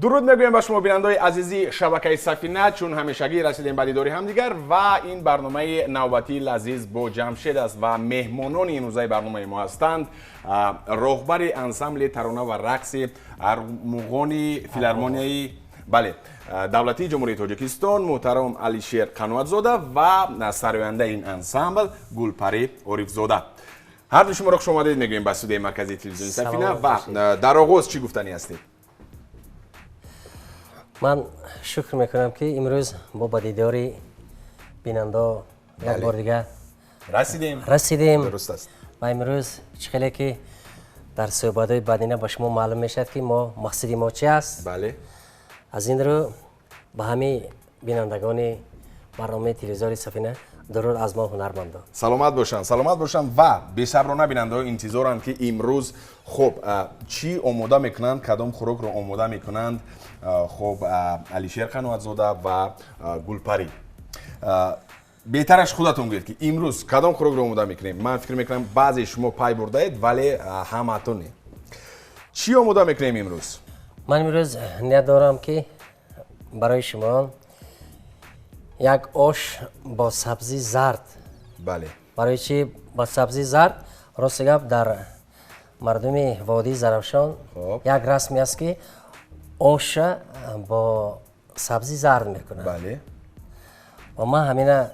Дуруд мегӯем ба шумо, бинандаои азизи шабакаи Сафина. Чун ҳамешагӣ расидем ба дидори ҳамдигар ва ин барномаи навбатии Лазиз бо Ҷамшед аст ва меҳмонони имрӯзаи барномаи мо ҳастанд роҳбари ансамбли тарона ва рақси армуғони филармонияи, бале, давлатии Ҷумҳурии Тоҷикистон муҳтарам Алишер Қаноатзода ва сарояндаи ин ансамбл Гулпарӣ Орифзода. Ҳарду шуморо хуш омадед мегӯем ба студияи марказии телевизиони Сафина. Ва дар оғоз чӣ гуфтанӣ ҳастед? Ман шукр мекунам, ки имрӯз мо ба дидори бинандао як бор дигар расидем. Расидем. Дуруст аст. Ва имрӯз чӣ хеле ки дар суҳбатҳои баъдина ба шумо маълум мешавад, ки мо мақсади мо чи аст. Аз ин рӯ ба ҳамаи бинандагони барномаи телевизори Сафина дуруд аз мо, ҳунармандон. Саломат бошанд, саломат бошанд. Ва бесаброна бинандаҳо интизоранд, ки имрӯз, хуб, чӣ омода мекунанд, кадом хӯрокро омода мекунанд, хуб, Алишер Қаноатзода ва Гулпарӣ. Беҳтараш худатон гӯед, ки имрӯз кадом хӯрокро омода мекунем. Ман фикр мекунам, баъзе шумо пай бурдаед, вале ҳамаатон не. Чӣ омода мекунем имрӯз? Ман имрӯз ният дорам, ки барои шумо як ош бо сабзи зард. Барои чӣ бо сабзи зард? Рости гап, дар мардуми водии Зарафшон як расме аст, ки оша бо сабзи зард мекунанд. Ва ман ҳамина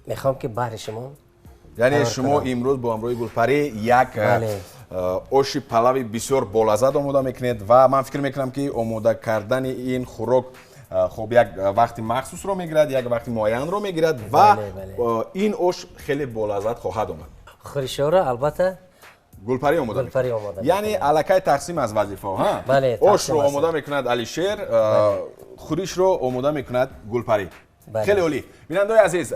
мехоҳам, ки баҳри шумо яъне шумо имрӯз бо ҳамроҳи Гулпарӣ як оши палави бисёр болаззат омода мекунед. Ва ман фикр мекунам, ки омода кардани ин хӯрок, хуб, як вақти махсусро мегирад, як вақти муайянро мегирад ва ин ош хеле болаззат хоҳад омад. Хӯришҳоро, албатта, Гулпарӣ омода. Гулпарӣ омода. Яъне аллакай тақсим аз вазифаҳо. Бале. Ошро омода мекунад Алишер, хӯришро омода мекунад Гулпарӣ. Хеле олӣ. Бинандаои азиз,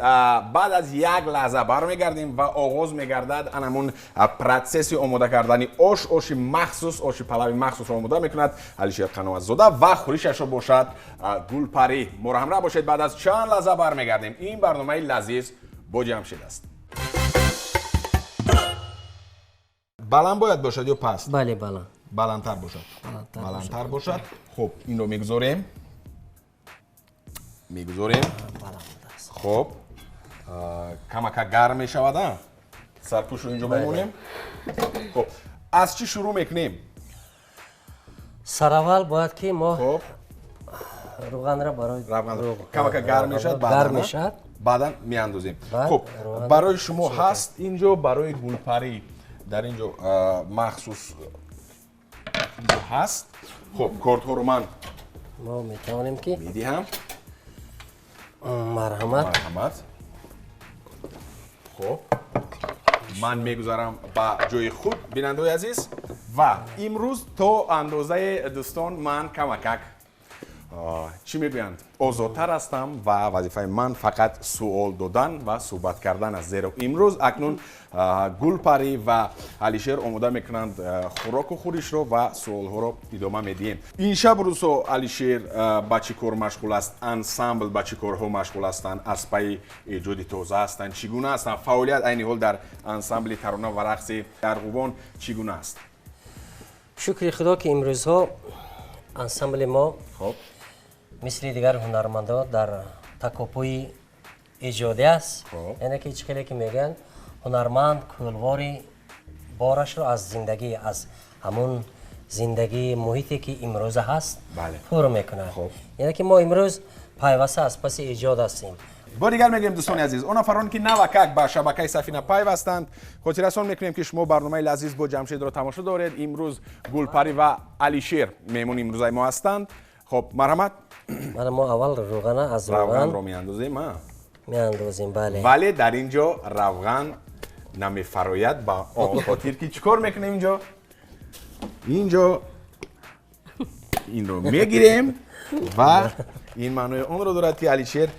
баъд аз як лаҳза бармегардем ва оғоз мегардад анамун процесси омода кардани ош. Оши махсус, оши палави махсусро омода мекунад Алишер Қаноатзода ва хӯришашро бошад Гулпарӣ. Моро ҳамроҳ бошед, баъд аз чанд лаҳза бармегардем. Ин барномаи Лазиз бо Ҷамшед аст. Баланд бояд бошад ё паст? Бале, баланд. Баландтар бошад, баландтар бошад. Хуб, инро мегузорем, мегузорем. Хуб, камака гарм мешавад. Сарпӯшро инҷо мемонем. Хуб, аз чӣ шурӯъ мекунем? Сараввал бояд, ки мо рӯғанро барои камака гарм мешавад. Гарм мешавад. Баъдан меандозем. Хуб, барои шумо ҳаст инҷо, барои Гулпарӣ дар инҷо махсус инҷо ҳаст. Хуб, кордҳоро ман мо метавонем, ки медиҳам. Марҳамат. Марҳамат. Хуб, ман мегузарам ба ҷои худ, бинандаои азиз. Ва имрӯз то андозаи, дӯстон, ман камакак, чӣ мегӯянд, озодтар ҳастам ва вазифаи ман фақат суол додан ва суҳбат кардан аст, зеро имрӯз акнун Гулпарӣ ва Алишер омода мекунанд хӯроку хӯришро ва суолҳоро идома медиҳем. Ин шаб рӯзҳо Алишер ба чӣ кор машғул аст? Ансамбл ба чӣ корҳо машғул ҳастанд? Аз пайи эҷоди тоза ҳастанд? Чӣ гуна ҳастанд? Фаъолият айни ҳол дар ансамбли тарона ва рақси Арғувон чӣ гуна аст? Шукри Худо, ки имрӯзҳо ансамбли мо мисли дигар ҳунармандон дар такопӯи эҷодӣ аст. Яъне ки чӣ хеле ки мегӯянд, ҳунарманд кӯлвори борашро аз зиндагӣ, аз ҳамун зиндагии муҳите, ки имрӯза ҳаст, пур мекунад. Яъне ки мо имрӯз пайваста аз паси эҷод ҳастем. Бо дигар мегӯем, дӯстони азиз, он нафароне, ки навакак ба шабакаи Сафина пайвастанд, хотиррасон мекунем, ки шумо барномаи Лазиз бо Ҷамшедро тамошо доред. Имрӯз Гулпарӣ ва Алишер меҳмони имрӯзаи мо ҳастанд. Хуб, марҳамат. Мана, мо аввал рӯғана аз равғанро меандозем. Меандозем, бале. Вале дар ин ҷо равған намефарояд, ба он хотир ки чӣ кор мекунем? Инҷо, инҷо инро мегирем ва ин маънои онро дорад, ки Алишер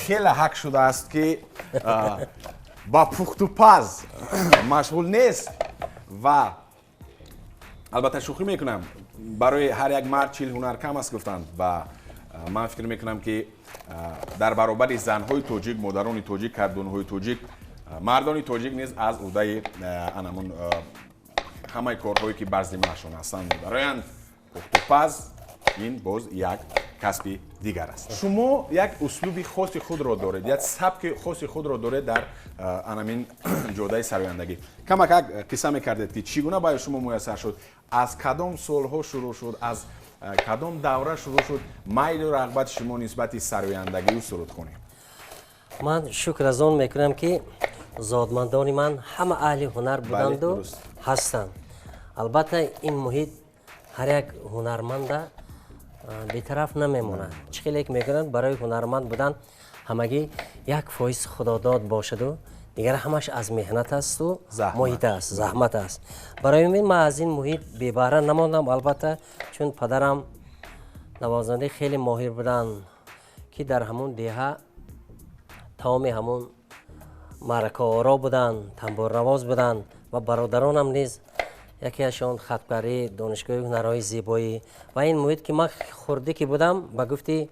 хеле ҳак шудааст, ки ба пухтупаз машғул нест. Ва албатта, шӯхӣ мекунам, барои ҳар як мард 40 ҳунар кам аст, гуфтанд. Ва ман фикр мекунам, ки дар баробари занҳои тоҷик, модарони тоҷик, кардонҳои тоҷик, мардони тоҷик низ аз ӯҳдаи анамун ҳамаи корҳое, ки бар зиммаашон ҳастанд, мебароянд. Пухтупаз. Ин боз як касби дигар аст. Шумо як услуби хоси худро доред, як сабки хоси худро доред дар анамин ҷодаи сарояндагӣ. Камакак қисса мекардед, ки чӣ гуна барои шумо муяссар шуд, аз кадом солҳо шурӯъ шуд, аз кадом давра шурӯъ шуд майлу рағбати шумо нисбати сарояндагию сурудхонӣ? Ман шукр аз он мекунам, ки зодмандони ман ҳама аҳли ҳунар буданду ҳастанд. Албатта, ин муҳит ҳар як ҳунарманда бетараф намемонад. Чӣ хеле ки мекунанд, барои ҳунарманд будан ҳамагӣ 1% худодод бошаду дигар ҳамаш аз меҳнат асту муҳит аст, заҳмат аст. Барои ин ман аз ин муҳит бебаҳра намондам. Албатта, чун падарам навозандаи хеле моҳир буданд, ки дар ҳамун деҳа тамоми ҳамун маъракаоро буданд, тамбурнавоз буданд ва бародаронам низ якеашон хаткарии Донишгоҳи ҳунарҳои зебоӣ. Ва ин муҳит, ки ман хурдӣ ки будам, ба гуфти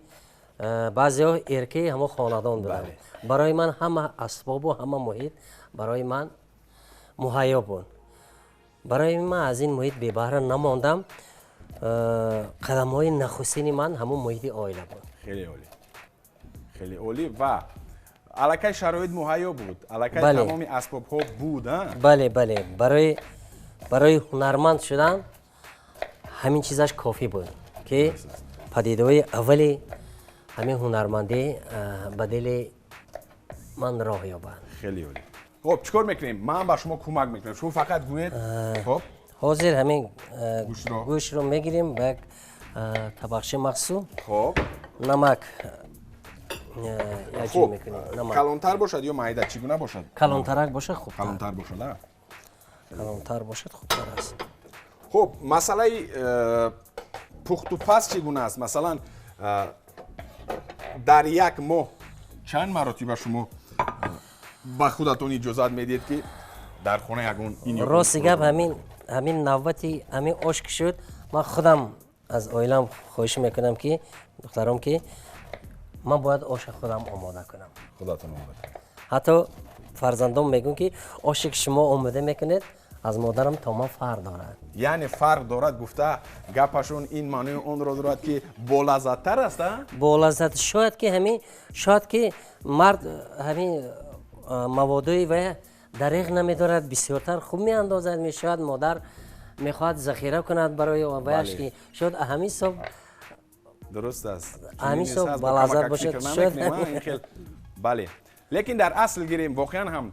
баъзеҳо, эркаи ҳамон хонадон будам. Барои ман ҳама асбобу ҳама муҳит барои ман муҳайё буд. Барои ман аз ин муҳит бебаҳра намондам. Қадамҳои нахустини ман ҳамон муҳити оила буд. Хеле олӣ, хеле олӣ. Ва аллакай шароит муҳайё буд, аллакай тамоми асбобҳо буд? Бале, барои ҳунарманд шудан ҳамин чизаш кофӣ буд, ки падидаҳои аввали ҳамин ҳунармандӣ ба дили ман роҳ ёбад. Хеле олӣ. Хуб, чӣ кор мекунем? Ман ба шумо кӯмак мекунам, шумо фақат гӯед. Хуб. Ҳозир ҳамин гӯштро мегирем ба як табақчаи махсус. Хуб. Намак. Хуб, калонтар бошад ё майда, чӣ гуна бошад? Калонтарак бошад хубтар. Калонтар бошад. Калонтар бошад, хубтар аст. Хуб, масъалаи пухту паз чӣ гуна аст? Масалан, дар як моҳ чанд маротиба шумо ба худатон иҷозат медиҳед, ки дар хона ягон ин Рости гап, ҳамин навбати ҳамин ош ки шуд, ман худам аз оилам хоҳиш мекунам, ки духтаром, ки ман бояд оша худам омода кунам. Худатон омода. Ҳатто фарзандон мегӯянд, ки оше ки шумо омода мекунед, аз модарам то ман фарқ дорад. Яъне фарқ дорад гуфта гапашон ин маънои онро дорад, ки болаззаттар аст, а? Болаззат. Шояд ки ҳамин, шояд ки мард ҳамин маводои ва дареғ намедорад, бисёртар хуб меандозад. Мешояд модар мехоҳад захира кунад барои ваяш, ки шояд ҳамин ҳисоб. Дуруст аст. Ҳамин ҳисоб балаззат бошад. Бале, лекин дар асл гирем, воқеан ҳам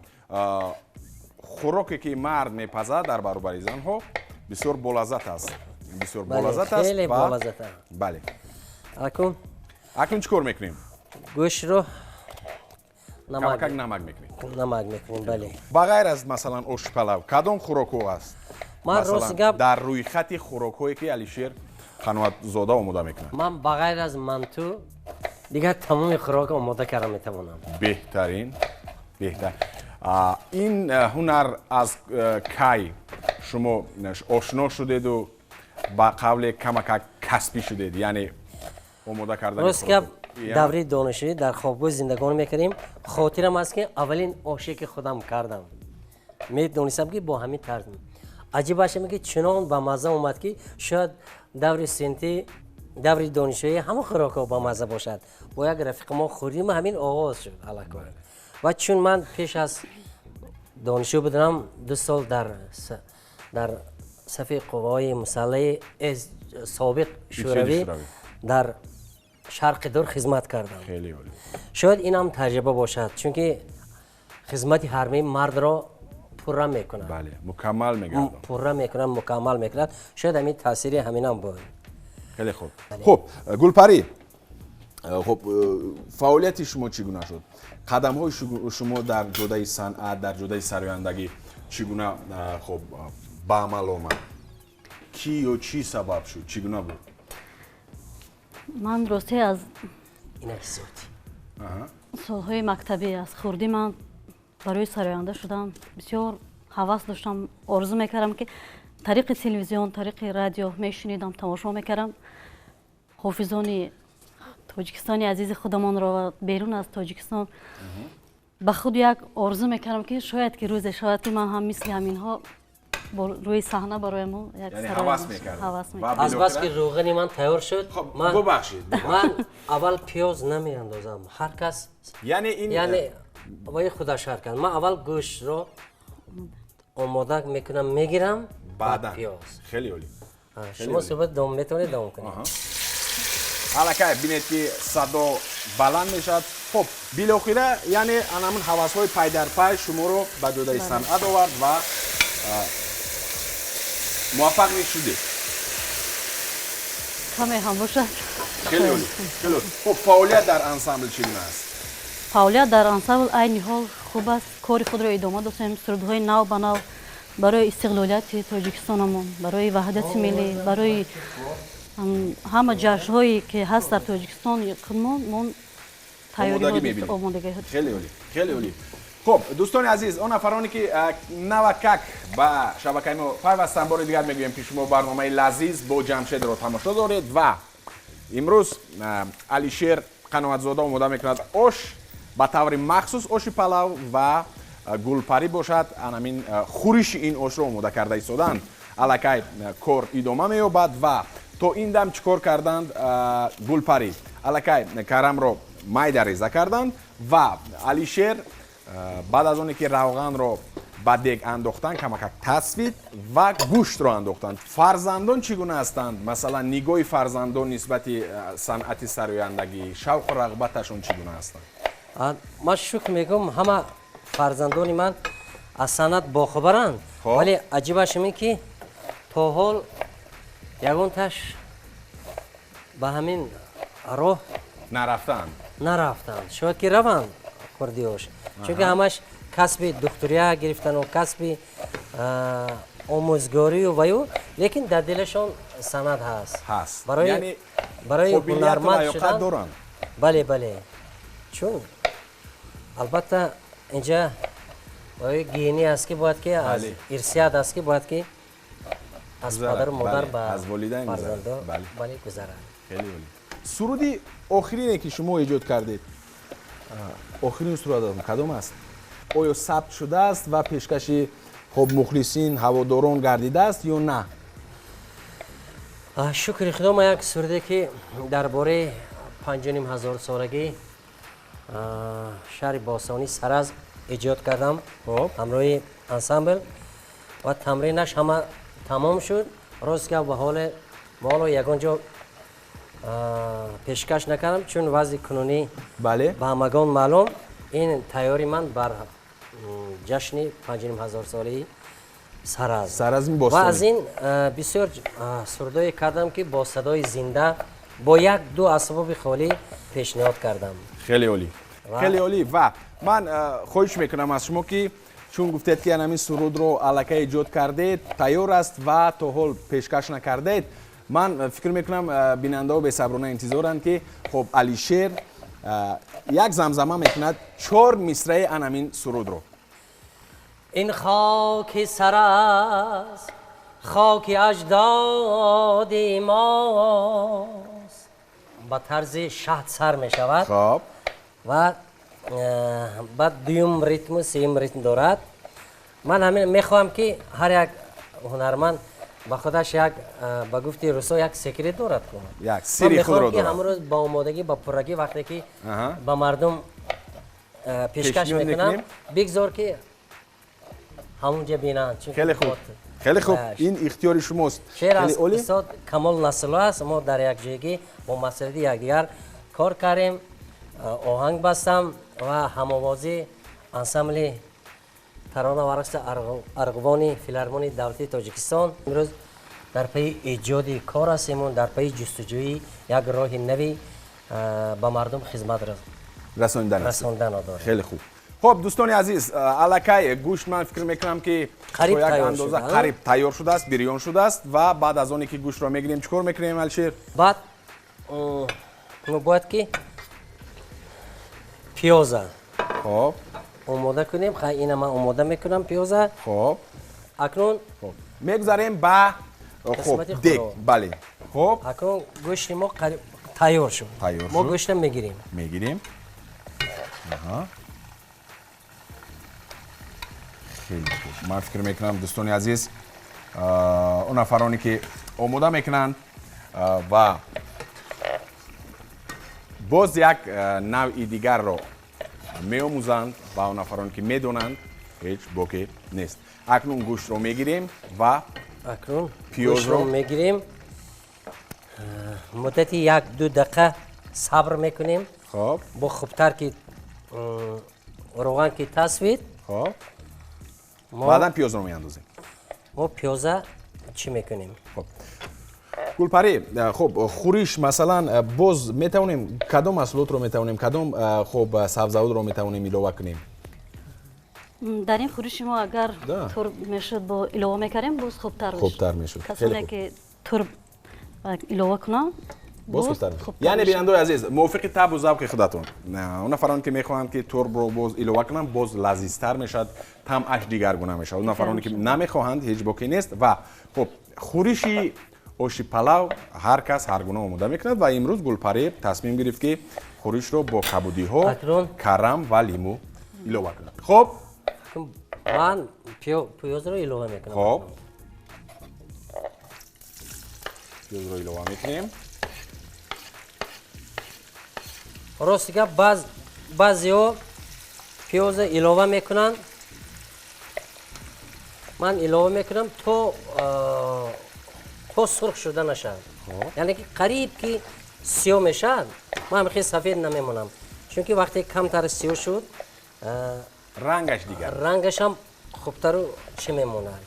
хӯроке ки мард мепазад дар баробари занҳо бисёр болаззат аст, бисёр болаззат аст. Хеле болаззат. Бале. Акун Акнун чӣ кор мекунем? Гӯштро намак намак мекунем. Намак мекунем, бале. Ба ғайр аз, масалан, оши палав, кадом хӯрокҳо аст? Ман, рости гап, дар рӯйхати хӯрокҳое ки Алишер Қаноатзода омода мекунад. Ман ба ғайр аз манту дигар тамоми хӯрок омода карда метавонам. Беҳтарин, беҳтар. Ин ҳунар аз кай шумо ошно шудеду ба қавле камакак касбӣ шудед, яъне омода кардани? Рост гап, давраи донишҷӯӣ дар хобгоҳ зиндагонӣ мекардем. Хотирам аст, ки аввалин оше ки худам кардам, медонистам, ки бо ҳамин тарз. Аҷибаш аме, ки чунон ба мазза омад, ки шояд даври синти, даври донишҷӯӣ ҳама хӯрокҳо ба мазза бошад. Бо як рафиқи мо хӯрдим, ҳамин оғоз шуд аллакай. Ва чун ман пеш аз донишҷӯ буданам 2 сол дар сафи қувваҳои мусаллаи собиқ Шӯравӣ дар Шарқи Дур хизмат кардам, шояд инам таҷриба бошад, чунки хизмати ҳарбӣ мардро пурра мекунад. Мукаммал мегардад. Пурра мекунад, мукаммал мекунад. Шояд ҳамин таъсири ҳаминам буд. Хеле хуб. Хуб, Гулпарӣ, хуб, фаъолияти шумо чӣ гуна шуд? Қадамҳои шумо дар ҷодаи санъат, дар ҷодаи сарояндагӣ чӣ гуна, хуб, ба амал омад? Кӣ ё чӣ сабаб шуд, чӣ гуна буд? Ман росте аз солҳои мактабӣ, аз хурдӣ ман барои сароянда шудан бисёр ҳавас доштам, орзу мекардам, ки тариқи телевизион, тариқи радио мешунидам, тамошо мекардам ҳофизони Тоҷикистони азизи худамонро ва берун аз Тоҷикистон. Ба худ як орзу мекардам, ки шояд ки рӯзе шавад, ки ман ҳам мисли ҳаминҳо. Рӯи саҳна барои мо як ҳавас мекард. Аз бас ки равғани ман тайёр шуд, ман бубахшед, ман аввал пиёз намеандозам. Ҳар кас яъне ин яъне вай худаш ҳар кас. Ман аввал гӯштро омода мекунам, мегирам, баъд пиёз. Хеле олӣ. Шумо суҳбат давом метавонед давом кунед. Аллакай бинед ки садо баланд мешавад. Хуб, билохира яъне анамун ҳавасҳои пайдарпай шуморо ба ҷодаи санъат овард ва муваффақ шудед. Каме ҳам бошад. Хеле олӣ, хеле олӣ. Хуб, фаъолият дар ансамбл чӣ гуна аст? Фаъолият дар ансамбл айни ҳол хуб аст. Кори худро идома дошем, сурудҳои нав ба нав барои истиқлолияти Тоҷикистонамон, барои ваҳдати миллӣ, барои ҳама ҷашнҳое ки ҳаст дар Тоҷикистон худмон мо омодагӣ мебинем. Хеле олӣ, хеле олӣ. Хуб, дӯстони азиз, он нафароне ки навакак ба шабакаи мо пайвастанд, бори дигар мегӯем ки шумо барномаи лазиз бо Ҷамшедро тамошо доред ва имрӯз Алишер Қаноатзода омода мекунад ош ба таври махсус оши палав ва гулпарӣ бошад. Анамин хӯриши ин ошро омода карда истоданд. Аллакай кор идома меёбад ва то ин дам чӣ кор карданд гулпарӣ? Аллакай карамро майда реза карданд ва Алишер баъд аз оне ки равғанро ба дег андохтанд, камакак тасфид ва гӯштро андохтанд. Фарзандон чӣ гуна ҳастанд? Масалан, нигоҳи фарзандон нисбати санъати сарояндагӣ, шавқу рағбаташон чӣ гуна ҳастанд? Ман шукр мегӯям, ҳама фарзандони ман аз санъат бохабаранд, вале аҷибаш ин ки то ҳол ягонташ ба ҳамин роҳ нарафтанд. Шояд ки раванд хурдиёш, чунки ҳамаш касби духтурия гирифтану касби омӯзгорию ваю, лекин дар дилашон санъат ҳаст. Барои ҳунарманд шудан. Бале, бале, чун албатта инҷа барои гени аст ки бояд ки аз ирсият аст ки бояд ки аз падару модар ба фарзандо бале гузарад. Хеле олӣ. Суруди охирине ки шумо эҷод кардед, охирин сурудатон кадом аст? Оё сабт шудааст ва пешкаши хоб мухлисин, ҳаводорон гардидааст ё на? Шукри Худо, ман як суруде ки дар бораи 5500 солагӣ шаҳри бостонӣ Саразм эҷод кардам ҳамроҳи ансамбл ва тамринаш ҳама тамом шуд. Рост гап, ба ҳоле мо ҳоло ягон ҷо пешкаш накардам, чун вазъи кунунӣ ба ҳамагон маълум. Ин тайёри ман бар ҷашни 5500 солаи Саразм ва аз ин бисёр сурудое кардам ки бо садои зинда бо як ду асбоби холӣ пешниҳод кардам. Хеле олӣ, хеле олӣ. Ва ман хоҳиш мекунам аз шумо ки чун гуфтед ки ҳамин сурудро аллакай эҷод кардед, тайёр аст ва то ҳол пешкаш накардед, ман фикр мекунам бинандаҳо бесаброна интизоранд ки хоб Алишер як замзама мекунад 4 мисраи анамин сурудро. Ин хоки Саразм хоки аҷдоди мост, ба тарзи шаҳд сар мешавад ва баъд дуюм ритму сеюм ритм дорад. Ман ҳамин мехоҳам ки ҳар як ҳунарманд ба худаш як, ба гуфти русо, як секрет дорад. Як сири худро дорад. Ҳамрӯз ба омодагӣ, ба пуррагӣ вақте ки ба мардум пешкаш мекунам, бигзор ки ҳамонҷа бинанд. Хеле хуб, хеле хуб, ин ихтиёри шумост. Шеър аз устод Камол Насрулло аст. Мо дар якҷоягӣ бо масъулияти якдигар кор кардем, оҳанг бастам ва ҳамовозӣ ансамбли тарона ва рақси арғувони филармонии давлатии Тоҷикистон. Имрӯз дар пайи эҷоди кор ҳастем, дар пайи ҷустуҷӯи як роҳи нави ба мардум хизмат расондан дорем. Хеле хуб. Хуб, дӯстони азиз, аллакай гӯшт ман фикр мекунам ки як андоза қариб тайёр шудааст, бирён шудааст ва баъд аз оне ки гӯштро мегирем чӣ кор мекунем, Алишер? Баъд мо бояд ки пиёза хоб омода кунем. Хай, ина ман омода мекунам пиёза. Хоб, акнун мегузарем ба хоб дег. Бале, хоб, акнун гӯшти мо қариб тайёр шуд. Мо гӯштро мегирем. Мегирем. Хеле хуб. Ман фикр мекунам, дӯстони азиз, он нафароне ки омода мекунанд ва боз як навъи дигарро меомӯзанд ва он нафароне ки медонанд, ҳеҷ боке нест. Акнун гӯштро мегирем ва акнун пиёзро мегирем. Муддати 1-2 дақиқа сабр мекунем. Хоб. Бо хубтар ки равған ки тасвид. Хоб. Баъдан пиёзро меандозем. Мо пиёза чӣ мекунем? Хоб. Гулпарӣ, хоб, хӯриш масалан боз метавонем кадом маҳсулотро метавонем, кадом хоб сабзавотро метавонем илова кунем? Дар ин хӯриши мо агар турб мешуд бо илова мекардем, боз хубтар мешуд. Хубтар мешуд. Касоне ки турб илова кунанд, боз хубтар мешуд. Яъне бинандаои азиз, мувофиқи табу завқи худатон. Он нафароне ки мехоҳанд ки турбро боз илова кунанд, боз лазизтар мешавад, тамъаш дигаргуна мешавад. Он нафароне ки намехоҳанд, ҳеҷ боке нест. Ва хуб, хӯриши оши палав ҳар кас ҳар гуна омода мекунад ва имрӯз Гулпарӣ тасмим гирифт ки хӯришро бо кабудиҳо, карам ва лимӯ илова кунад. Хоб, ман пиёзро илова мекунам. Хоб, пиёзро илова мекунем. Рости гап, баъзеҳо пиёзро илова мекунанд. Ман илова мекунам то сурх шуда нашавад. Яъне ки қариб ки сиёҳ мешавад, ман хеле сафед намемонам. Чунки вақте камтар сиёҳ шуд, рангаш дигар, рангашам хубтару чӣ мемонад.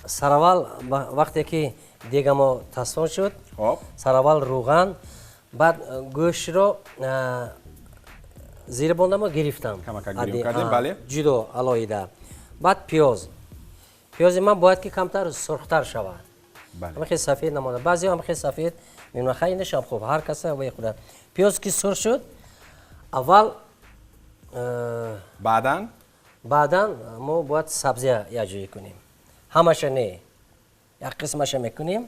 Сараввал вақте ки дега мо тасон шуд, сараввал рӯған, баъд гӯштро зир бондамо гирифтам. Ҷудо алоҳида. Баъд пиёз. Пиёзи ман бояд ки камтар сурхтар шавад. Ҳама хеле сафед намонад. Баъзеҳо ҳам хеле сафед мемонад. Хай инашам хуб, ҳар каса вай худа. Пиёз ки сурх шуд, аввал баъдан мо бояд сабзия якҷоя кунем. Ҳамаша не, як қисмаша мекунем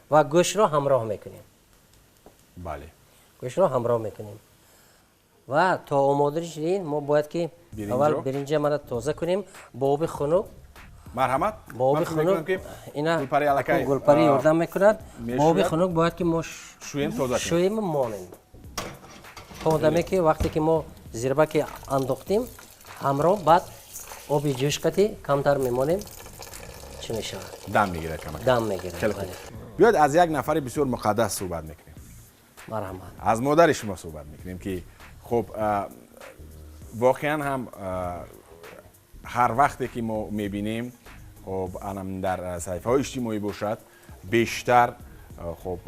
ва гӯштро ҳамроҳ мекунем. Гӯштро ҳамроҳ мекунем ва то омода шудин мо бояд ки аввал биринҷа мана тоза кунем бо оби хунук. Марҳамат. Бо оби хунук ина Гулпарӣ ёрдам мекунад. Бо оби хунук бояд ки мо шӯем, тоза кунем, шӯем монем то одаме ки вақте ки мо зирбаки андохтем, ҳамроҳ баъд оби ҷӯшқати камтар мемонем, чӣ мешавад? Дам мегирад камак. Дам мегирад. Биёед аз як нафари бисёр муқаддас суҳбат мекунем. Марҳамат. Аз модари шумо суҳбат мекунем ки хуб воқеан ҳам ҳар вақте ки мо мебинем, хуб анам дар саҳифаҳои иҷтимоӣ бошад, бештар хуб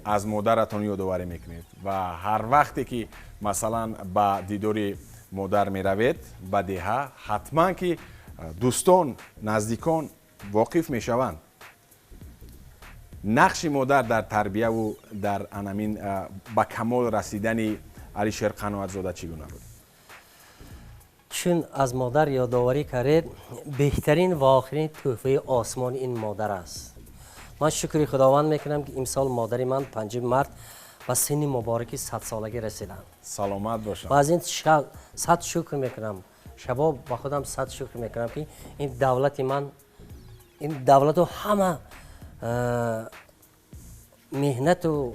аз модаратон ёдоварӣ мекунед ва ҳар вақте ки масалан ба дидори модар меравед ба деҳа, ҳатман ки дӯстон, наздикон воқиф мешаванд. Нақши модар дар тарбияву дар анамин ба камол расидани Алишер Қаноатзода чӣ гуна буд? Чун аз модар ёдоварӣ кардед, беҳтарин ва охирин тӯҳфаи осмон ин модар аст. Ман шукри Худованд мекунам ки имсол модари ман 5 март ба синни мубораки 100-солагӣ расиданд. Саломат бошанд. Ва аз ин 100 шукр мекунам. Шабоб ба худам 100 шукр мекунам ки ин давлати ман, ин давлату ҳама меҳнату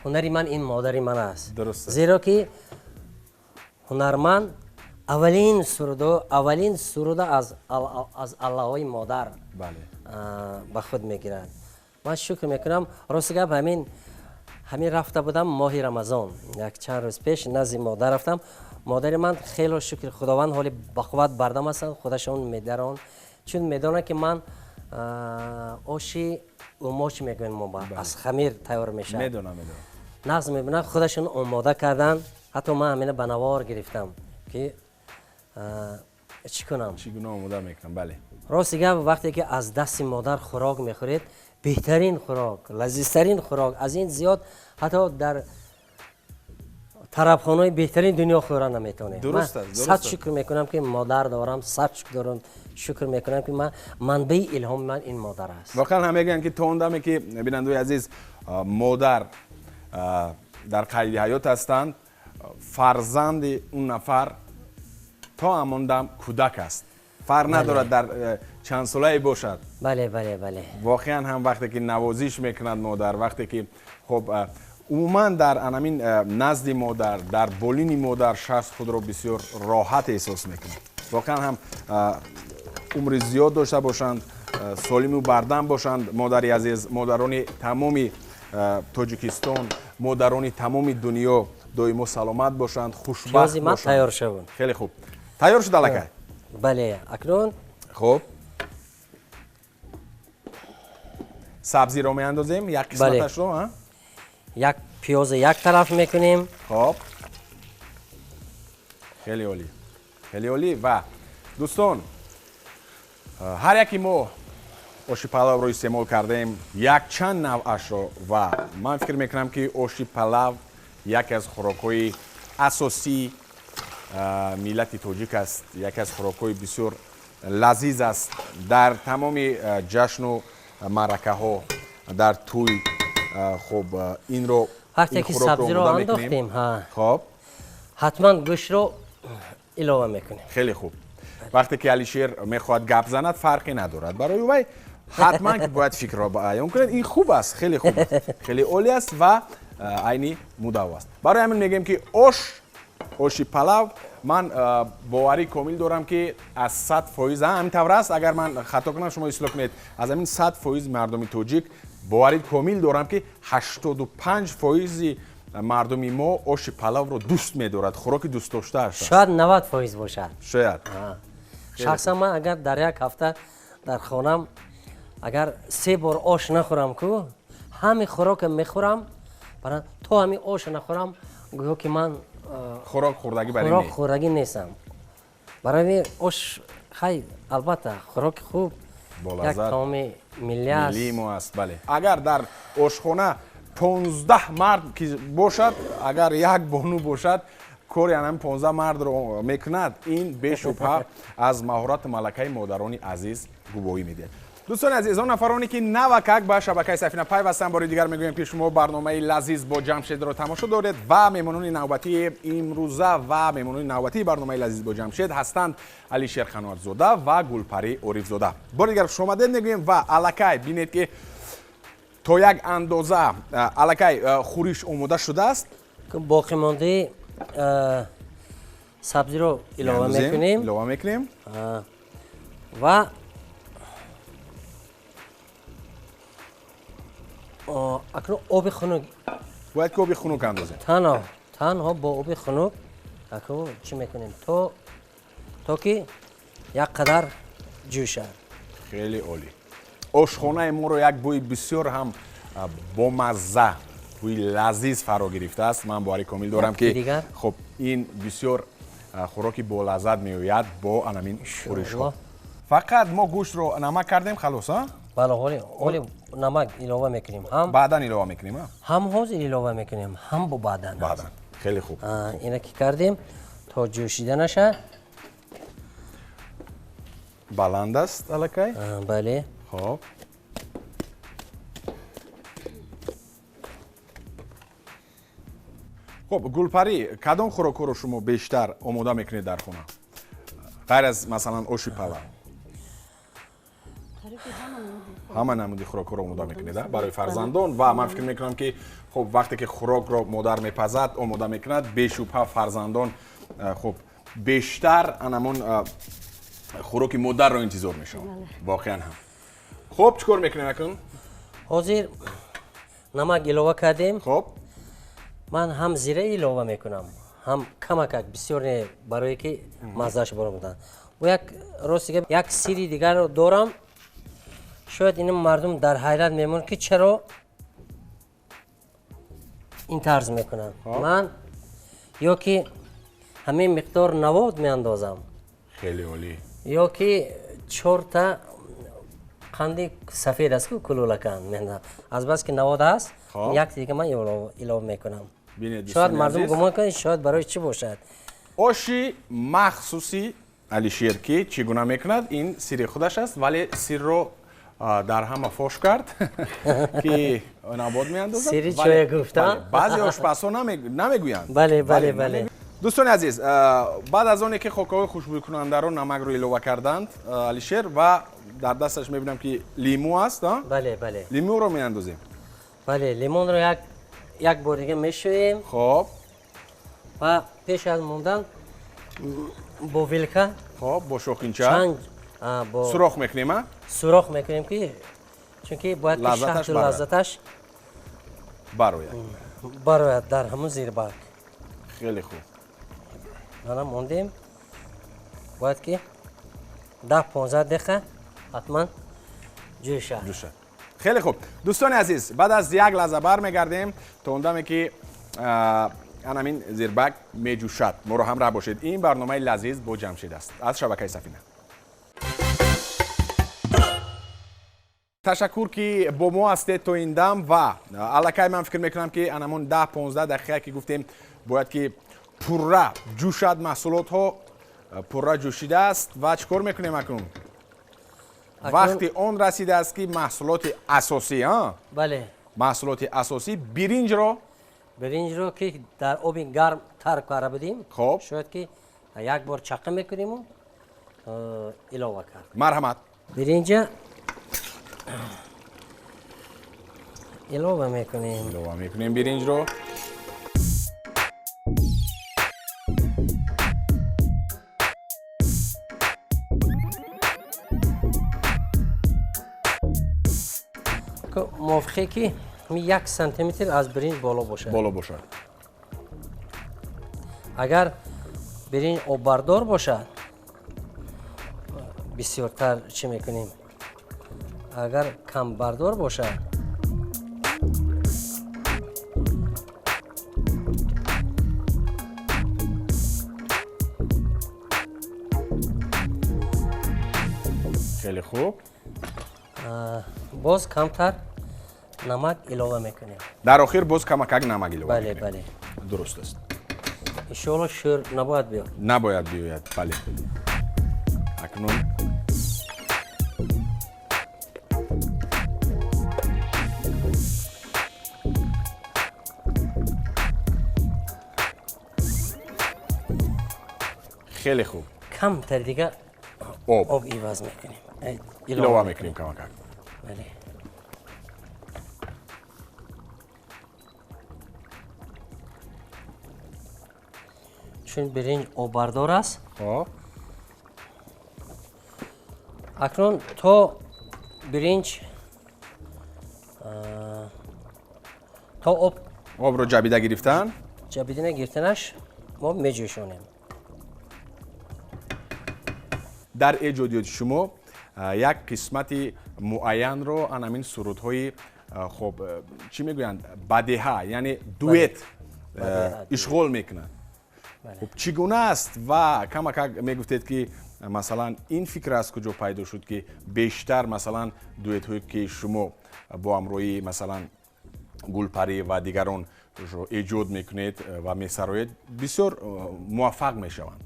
ҳунари ман ин модари ман аст. Зеро ки ҳунарманд аввалин суруда аз аллаҳои модар ба худ мегирад. Ман шукр мекунам. Рости гап, ҳамин рафта будам моҳи Рамазон, як чанд рӯз пеш назди модар рафтам. Модари ман хело шукри Худованд ҳоли бақувват бардам ҳастанд, худашон медаранд, чун медонанд ки ман оши умоч мегӯем мо, аз хамир тайёр мешавад. Медонам. Нағз мебинам, худашон омода карданд. Ҳатто ман ҳамина ба навор гирифтам ки чӣ кунам, чӣ гуна омода мекунам. Бале, рости гап, вақте ки аз дасти модар хӯрок мехӯред, беҳтарин хӯрок, лазизтарин хӯрок, аз ин зиёд ҳатто дар тарабхонаи беҳтарин дунё хӯра наметавонед. Дуруст аст. Сад шукр мекунам ки модар дорам, сад шукр мекунам ки ман манбаи илҳоми ман ин модар аст. Воқеан ҳам мегӯянд ки то он даме ки бинандаои азиз модар дар қайди ҳаёт ҳастанд, фарзанди он нафар то ҳамон дам кӯдак аст. Фарқ надорад дар чанд солае бошад. Бале, бале, бале. Воқеан ҳам вақте ки навозиш мекунад модар, вақте ки хуб умуман дар анамин назди модар, дар болини модар шахс худро бисёр роҳат эҳсос мекунад. Воқеан ҳам умри зиёд дошта бошанд, солиму бардам бошанд модари азиз, модарони тамоми Тоҷикистон, модарони тамоми дунё доимо саломат бошанд, хушбахт бошанд. Тайёр шаванд. Хеле хуб. Тайёр шуд аллакай? Бале, акнун хуб. Сабзиро меандозем, як қисматашро, як пиёза як тараф мекунем. Хуб. Хеле олӣ. Хеле олӣ. Ва дӯстон, ҳар яки мо оши палавро истеъмол кардем, якчанд навъашро, ва ман фикр мекунам, ки оши палав яке аз хӯрокҳои асосии миллати тоҷик аст, яке аз хӯрокҳои бисёр лазиз аст. Дар тамоми ҷашну маъракаҳо, дар тӯй, хуб, инро вақте ки сабзиро андохтем, хуб, ҳатман гӯштро илова мекунем. Хеле хуб. Вақте ки Алишер мехоҳад гап занад, фарқе надорад барои вай, ҳатман ки бояд фикрро баён кунад. Ин хуб аст, хеле хуб аст, хеле олӣ аст ва айни мудавво аст. Барои ҳамин мегӯем, ки оши палав, ман боварӣ комил дорам, ки аз 100%, ҳамин тавр аст, агар ман хато кунам шумо ислоҳ кунед, аз ҳамин 100% мардуми тоҷик боварӣ комил дорам, ки 85% мардуми мо оши палавро дӯст медорад, хӯроки дӯстдоштааш аст. Шояд 90% бошад. Шояд. Шахсан ман агар дар як ҳафта дар хонам агар 3 бор ош нахӯрам, ку ҳамин хӯрока мехӯрам, то ҳамин ош нахӯрам, гӯё ки ман хӯрок хӯрдагӣ барои хӯрок хӯрдагӣ нестам. Барои ош хай, албатта, хӯроки хуб, як таоми миллӣ аст. Миллии мо аст, бале. Агар дар ошхона 15 мард ки бошад, агар як бону бошад, кори ҳамин 15 мардро мекунад, ин бешубҳа аз маҳорату малакаи модарони азиз гувоҳӣ медиҳад. Дӯстони азиз, он нафароне ки навакак ба шабакаи Сафина пайвастанд, бори дигар мегӯем, ки шумо барномаи лазиз бо Ҷамшедро тамошо доред ва меҳмонони навбатии имрӯза ва меҳмонони навбатии барномаи лазиз бо Ҷамшед ҳастанд Алишер Қаноатзода ва Гулпарӣ Орифзода. Бори дигар хуш омадед мегӯем ва аллакай бинед, ки то як андоза аллакай хӯриш омода шудааст. Боқимондаи сабзиро илова мекунем. Илова мекунем. Ва акнун оби хунук. Бояд ки оби хунук андозем. Танҳо бо оби хунук акнун чӣ мекунем? То ки як қадар ҷӯшад. Хеле олӣ. Ошхонаи моро як бӯи бисёр ҳам бомазза, бӯи лазиз фаро гирифтааст. Ман боварӣ комил дорам, ки хуб, ин бисёр хӯроки болаззат меояд бо анамин хӯришҳо. Фақат мо гӯштро намак кардем, халос, а? Бале, ҳоли намак илова мекунем. Ҳам баъдан илова мекунем, ҳам ҳозир илова мекунем, ҳам бо баъдан. Баъдан. Хеле хуб. Ина ки кардем то ҷӯшиданаша. Баланд аст аллакай? Бале. Хуб. Хуб, Гулпарӣ, кадом хӯрокҳоро шумо бештар омода мекунед дар хона? Ғайр аз масалан оши палав. Ҳама намуди хӯрокҳоро омода мекунед барои фарзандон ва ман фикр мекунам, ки хуб, вақте ки хӯрокро модар мепазад, омода мекунад, бешубҳа фарзандон хуб бештар анамон хӯроки модарро интизор мешаванд. Воқеан ҳам. Хуб, чӣ кор мекунем акнун? Ҳозир намак илова кардем. Хуб. Ман ҳам зира илова мекунам, ҳам камакак, бисёр не, барое ки маззааш баромадан. Бо як рости гап, як сири дигарро дорам. Шояд ин мардум дар ҳайрат мемонад, ки чаро ин тарз мекунанд. Ман ё ки ҳамин миқдор навод меандозам. Хеле олӣ. Ё ки 4та қанди сафед аст, ку кулулакан меандозам. Аз бас ки навод аст, як дига ман илова мекунам. Шояд мардум гумон кунад, шояд барои чӣ бошад. Оши махсуси Алишер ки чӣ гуна мекунад, ин сири худаш аст, вале сирро дар ҳама фош кард, ки навод меандозад. Сири чоя гуфтам. Баъзе ошпазҳо намегӯянд. Бале, бале, бале. Дӯстони азиз, баъд аз оне ки хокаҳои хушбӯйкунандаро намакро илова карданд Алишер, ва дар дасташ мебинам ки лимӯ аст. Бале, бале. Лимӯро меандозем. Бале, лимонро як бор дига мешӯем. Хоб. Ва пеш аз мондан бо вилка, хоб, бо шоқинча сурох мекунем, сурох мекунем, ки чунки бояд ки шаҳду лаззаташ барояд. Барояд дар ҳамун зирбак. Хеле хуб. Мана мондем. Бояд ки 10-15 дақиқа ҳатман ҷӯшад. Ҷӯшад. Хеле хуб. Дӯстони азиз, баъд аз як лаҳза бармегардем то он даме ки анамин зирбак меҷӯшад. Моро ҳамроҳ бошед. Ин барномаи лазиз бо Ҷамшед аст аз шабакаи Сафина. Ташаккур ки бо мо ҳастед то ин дам ва аллакай ман фикр мекунам ки анамон 10-15 дақиқа ки гуфтем бояд ки пурра ҷӯшад, маҳсулотҳо пурра ҷӯшидааст. Ва чӣ кор мекунем акнун? Вақти он расидааст ки маҳсулоти асосӣ, бале, маҳсулоти асосӣ биринҷро, биринҷро ки дар оби гарм тар карда будем, хоб, шояд ки як бор чақа мекуниму илова кард. Марҳамат. Биринҷа илова мекунем. Илова мекунем биринҷро. Мувофиқе ки 1 сантиметр аз биринҷ боло бошад. Боло бошад. Агар биринҷ оббардор бошад, бисёртар чӣ мекунем? Агар камбардор бошад, хеле хуб. Боз камтар намак илова мекунем. Дар охир боз камакак намак илова бале, мекунем. Бале. Дуруст аст. Иншоалло шӯр набояд биёд. Набояд биёяд, бале. Акнун хеле хуб. Камтар дига об об иваз мекунем. Илова мекунем камакак. Бале. Чун биринҷ оббардор аст. Хоб. Акнун то биринҷ то об обро ҷабида гирифтан, ҷабида гирифтанаш мо меҷӯшонем. Дар эҷодиёти шумо як қисмати муайянро анамин сурудҳои, хоб, чӣ мегӯянд, бадеҳа, яъне дуэт ишғол мекунад. Хуб, чӣ гуна аст? Ва камакак мегуфтед ки масалан ин фикр аз куҷо пайдо шуд ки бештар масалан дуэтҳое ки шумо бо ҳамроҳии масалан Гулпарӣ ва дигарон эҷод мекунед ва месароед, бисёр муваффақ мешаванд?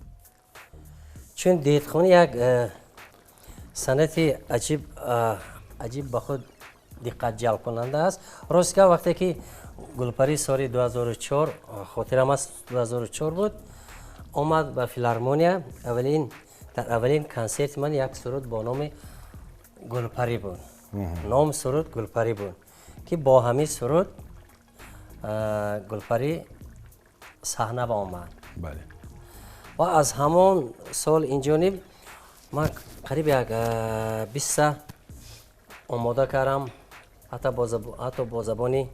Чун дуэтхонӣ як санъати аҷиб ба худ диққат ҷалбкунанда аст. Рост гап, вақте ки Гулпарӣ соли 2004, хотирам аст, 2004 буд, омад ба филармония. Дар аввалин консерти ман як суруд бо номи Гулпарӣ буд. Ном суруд Гулпарӣ буд, ки бо ҳамин суруд Гулпарӣ саҳна ба омад. Бале. Ва аз ҳамон сол инҷониб ман қариб як 20 омода кардам, ҳатто бо забони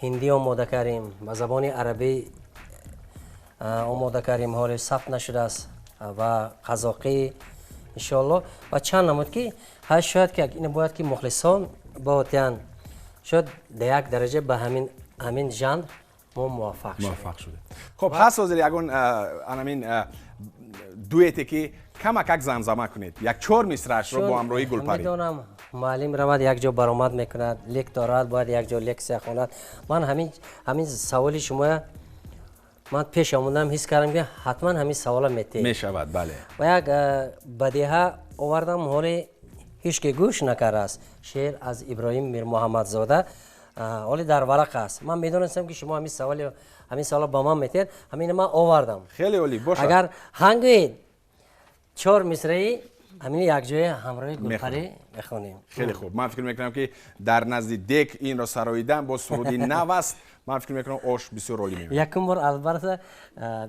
ҳиндӣ омода кардем, ба забони арабӣ омода кардем, ҳоле сабт нашудааст, ва қазоқӣ иншоалло. Ва чанд намуд ки ҳар шояд ки ин бояд ки мухлисон боянд, шояд дар як дараҷа ба ҳамин жанр мо муваффақ шудем. Муваффақ шудем. Хоб, ҳаст ҳозир ягон анамин дуэте ки камакак замзама кунед, як 4 мисраашро бо ҳамроҳии Гулпарӣ? Медонам, муаллим равад як ҷо баромад мекунад, лектор равад бояд як ҷо лексия хонад. Ман ҳамин саволи шумоя ман пеш омадам, ҳис кардам ки ҳатман ҳамин савола метеҳед. Мешавад, бале. Ва як бадеҳа овардам, ҳоле ҳеҷ ки гӯш накардааст. Шеър аз Иброҳим Мирмуҳаммадзода, ҳоле дар варақ аст. Ман медонистам, ки шумо ҳамин саволро ба ман метиҳед, ҳамина ман овардам. Хеле олӣ бошад. Агар ҳангӯед, чор мисраи ҳамин якҷоя ҳамроҳи Гулпарӣ мехонем. Хеле хуб. Ман фикр мекунам, ки дар назди дег инро сароидан боз суруди нав аст. Ман фикр мекунам, ош бисёр олӣ мемонад. Якум бор, албатта,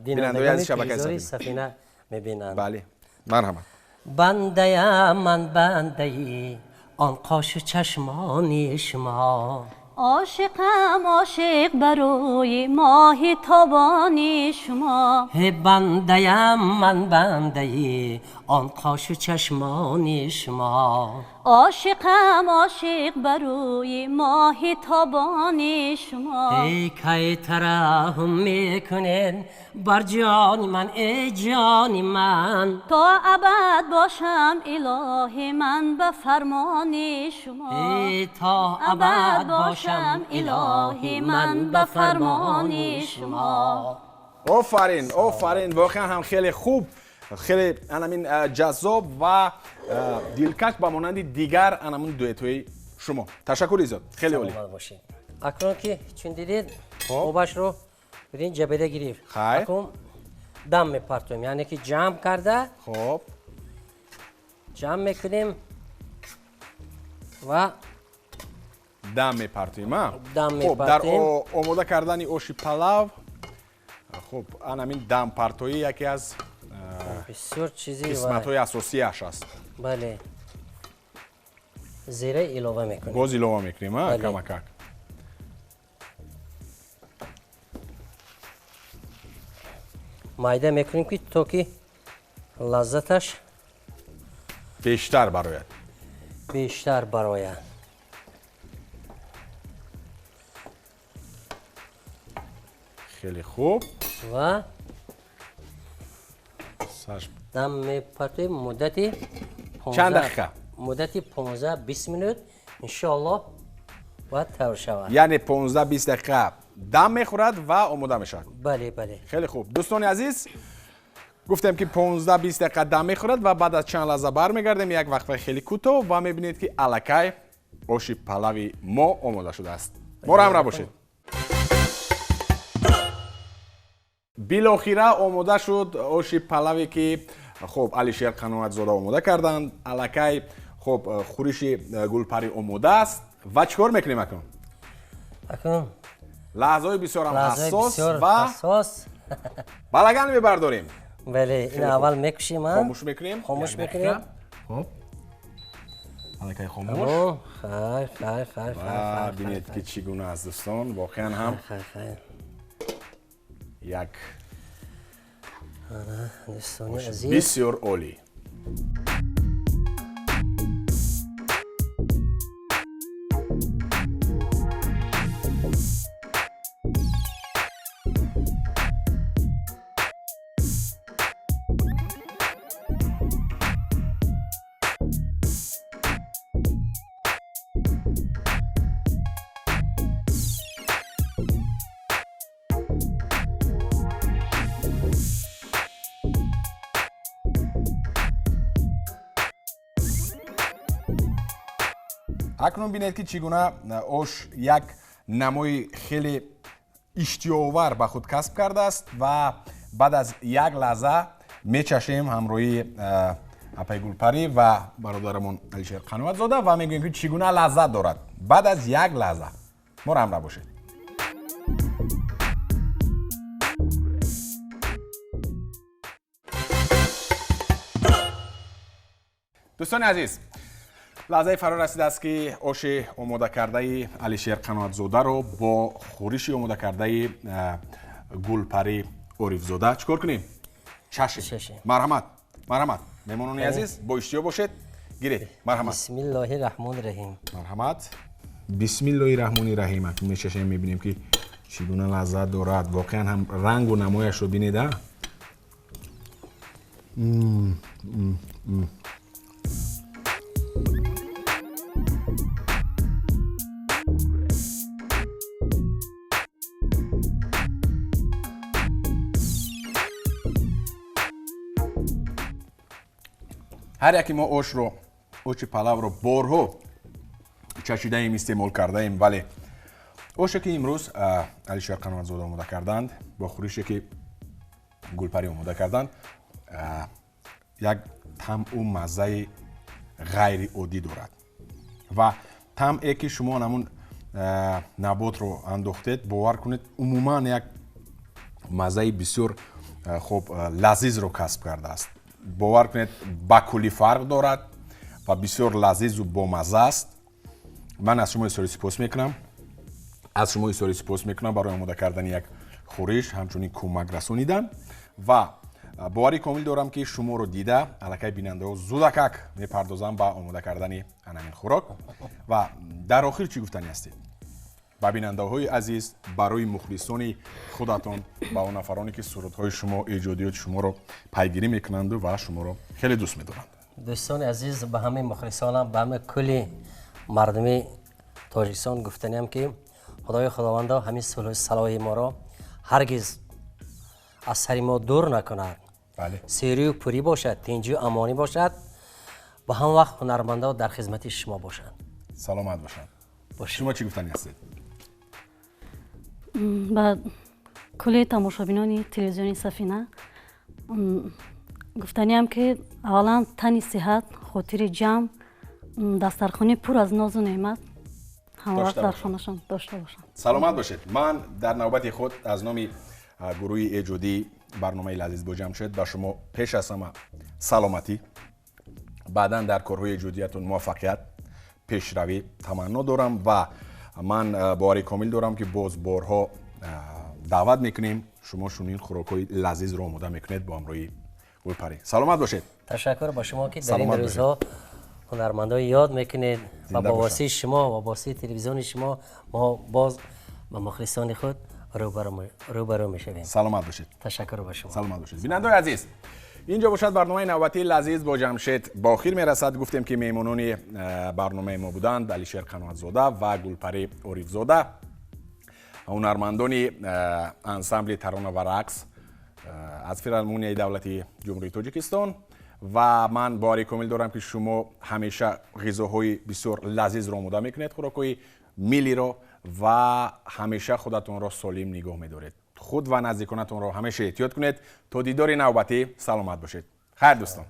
бинандагони телевизори Сафина мебинанд. Бале, марҳамат. Бандаям ман, бандаи он қошу чашмони шумо. Ошиқам, ошиқ барои моҳи тобони шумо. Ҳе, бандаям ман, бандаи он қошу чашмони шумо. Ошиқам, ошиқ барои моҳи тобони шумо. Эй, кай тараҳҳум мекунед бар ҷони ман, эй ҷони ман? То абад бошам, илоҳи ман, ба фармони шумо. Эй, то абад бошам, илоҳи ман, ба фармони шумо. Офарин, офарин! Воқеан ҳам хеле хуб, хеле анамин ҷаззоб ва дилкаш, ба монанди дигар анамун дуэтҳои шумо. Ташаккури зиёд, хеле олӣ. Акнун ки чун дидед, обашро бирин ҷабеда гирифт, акнун дам мепартоем, яъне ки ҷамъ карда. Хоб. Ҷамъ мекунем ва дам мепартоем. Дам мепартоем. Дар омода кардани оши палав, хуб, анамин дампартоӣ яке аз бисёр чизи қисматҳои асосиаш аст. Бале, зира илова мекунем. Боз илова мекунем камакак. Майда мекунем, ки то ки лаззаташ бештар барояд. Бештар барояд. Хеле хуб. Ва дам мепартоем муддати чанд дақиқа? Муддати 15-20 минут, иншоаллоҳ, бояд тавр шавад. Яъне 15-20 дақиқа дам мехӯрад ва омода мешавад. Бале. Хеле хуб, дӯстони азиз, гуфтем, ки 15-20 дақиқа дам мехӯрад ва баъд аз чанд лаҳза бармегардем, як вақфаи хеле кӯтоҳ, ва мебинед, ки аллакай оши палави мо омода шудааст. Моро ҳамроҳ бошед. Билохира омода шуд оши палаве, ки хуб Алишер Қаноатзода омода карданд. Аллакай, хуб, хӯриши Гулпарӣ омода аст. Ва чӣ кор мекунем акнун? Акнун лаҳзаҳои бисёрам ҳассос ва балаган мебардорем. Бале, ин аввал мекушем. Хомӯш мекунем. Хомӯш мекунем. Хуб, аллакай хомӯш. Хайр, хайр, хайр. Ва бинед, ки чӣ гуна аст, дӯстон, воқеан ҳам як дӯстони азиз, бисёр олӣ. Акнун бинед, ки чӣ гуна ош як намои хеле иштиёовар ба худ касб кардааст, ва баъд аз як лаҳза мечашем ҳамроҳи апаи Гулпарӣ ва бародарамон Алишер Қаноатзода ва мегӯем, ки чӣ гуна лаззат дорад. Баъд аз як лаҳза моро ҳамроҳ бошед. Дӯстони азиз, лаҳзаи фаро расидааст, ки оши омодакардаи Алишер Қаноатзодаро бо хӯриши омодакардаи Гулпарӣ Орифзода чӣ кор кунем? Чашем. Марҳамат, марҳамат, меҳмонони азиз, бо иштиҳо бошед, гиред, марҳамат. Бисмиллоҳи раҳмони раҳим. Марҳамат, бисмиллоҳи раҳмони раҳим. Акнун мечашем, мебинем, ки чӣ гуна лаззат дорад. Воқеан ҳам рангу намояшро бинед, а. Ҳар яке мо ошро, оши палавро борҳо чашидаем, истеъмол кардаем, вале Оше ки имрӯз Алишер Қаноатзода омода карданд, бо хӯрише ки Гулпарӣ омода карданд, як тамъу маззаи ғайриоддӣ дорад ва тамъе ки шумо ҳамун наботро андохтед, бовар кунед, умуман як маззаи бисёр хуб, лазизро касб кардааст. Бовар кунед, ба куллӣ фарқ дорад ва бисёр лазизу бомазза аст. Ман аз шумо изҳори сипос мекунам, аз шумо изҳори сипос мекунам барои омода кардани як хӯриш, ҳамчунин кӯмак расонидан, ва боварӣ комил дорам, ки шуморо дида аллакай бинандаҳо зудакак мепардозанд ба омода кардани анамин хӯрок. Ва дар охир чӣ гуфтанӣ ҳастед ба бинандаҳои азиз, барои мухлисони худатон, ба он нафароне ки сурудҳои шумо, эҷодиёти шуморо пайгирӣ мекунанду ва шуморо хеле дӯст медоранд? Дӯстони азиз, ба ҳамаи мухлисонам, ба ҳамаи кулли мардуми Тоҷикистон гуфтаниам, ки Худои Худовандо ҳамин сулҳу салоҳи моро ҳаргиз аз сари мо дур накунад. Серию пурӣ бошад, тинҷию амонӣ бошад, ба ҳам вақт ҳунармандо дар хизмати шумо бошанд. Саломат бошанд. Шумо чӣ гуфтанӣ ҳастед? Ба кулли тамошобинони телевизиони Сафина гуфтаниам, ки аввалан тани сиҳат, хотири ҷамъ, дастархони пур аз нозу неъмат ҳамавақт дар хонашон дошта бошанд. Саломат бошед. Ман дар навбати худ аз номи гурӯҳи эҷодии барномаи «Лазиз бо Ҷамшед» ба шумо пеш аз ҳама саломатӣ, баъдан дар корҳои эҷодиятон муваффақият, пешравӣ таманно дорам ва ман боварӣ комил дорам, ки боз борҳо даъват мекунем шумо, чунин хӯрокҳои лазизро омода мекунед бо ҳамроҳи Гулпарӣ. Саломат бошед. Ташаккур ба шумо, ки дар ин рӯзҳо ҳунармандои ёд мекунед, ва бо воситаи шумо ва воситаи телевизиони шумо мо боз ба мухлисони худ рӯбарӯ мешавем. Саломат бошед. Ташаккур ба шумо. Саломат бошед. Бинандаои азиз, инҷо бошад, барномаи навбатии «Лазиз бо Ҷамшед» ба охир мерасад. Гуфтем, ки меҳмонони барномаи мо буданд Алишер Қаноатзода ва Гулпарӣ Орифзода, ҳунармандони ансамбли тарона ва рақс аз Филармонияи давлатии Ҷумҳурии Тоҷикистон. Ва ман боварӣ комил дорам, ки шумо ҳамеша ғизоҳои бисёр лазизро омода мекунед, хӯрокҳои миллиро, ва ҳамеша худатонро солим нигоҳ медоред. Худ ва наздиконатонро ҳамеша эҳтиёт кунед. То дидори навбатӣ саломат бошед. Хайр, дӯстон.